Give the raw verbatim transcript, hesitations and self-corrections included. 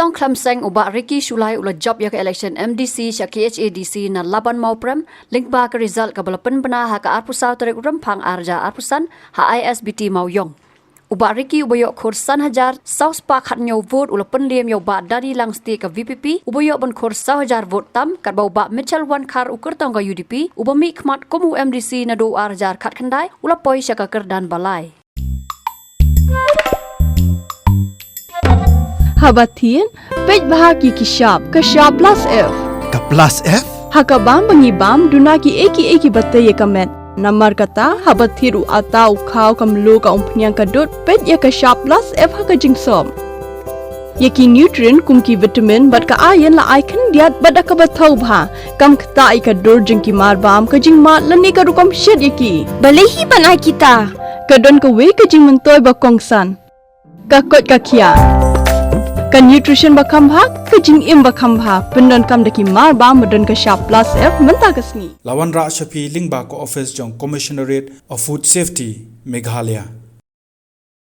Nongkhlem seng u Bah Ricky Shullai u la jop ïa ka election M D C sha K H A D C na Laban Mawprem, lyngba ka result kaba la pynbna ha ka arphew saw tarik u Rymphang ar hajar arphew san, ha I S B T Mawïong. U Bah Ricky uba ïoh khur san hajar saw spah khathynñiew vote u la pynliem ïa u Bah Dadi Langstieh ka V P P, uba ïoh ban khur saw hajar vote tam, katba u Bah Mitchell Wankhar u kyrtong ka U D P, uba mih khmat kum u M D C naduh u ar hajar khatkhyndai, u la poi sha ka kyrdan ba lai. Haba thied, peit bha ki ki shap, ka shap plus F. Ka plus F? Ha ka bam ba ngi bam, duna ki ei ki ei kiba tei ïa ka met. Namar kata, haba thied u atta u khaw ka mluh ka umphniang ka dud, peit ïa ka shap plus F ha ka jingsop. Ïa ki nutrient kum ki vitamin bad ka iron la ai khyndiat bad da kaba thaw bha. Kam ktah ïa ka dur jong ki mar bam, ka jingmad lane ka rukom shet ïa ki. Balei hi ban ai kita? Ka don kawei ka jingmyntoi ba kongsan. Ka koit ka khiah. Ka nutrition ba kham bha, ka jingim ba kham bha. Pyndonkam da ki mar bam ba don ka shap plus F mynta ka sngi. La wanrah sha phi lyngba ka office jong Commissionerate of Food Safety, Meghalaya.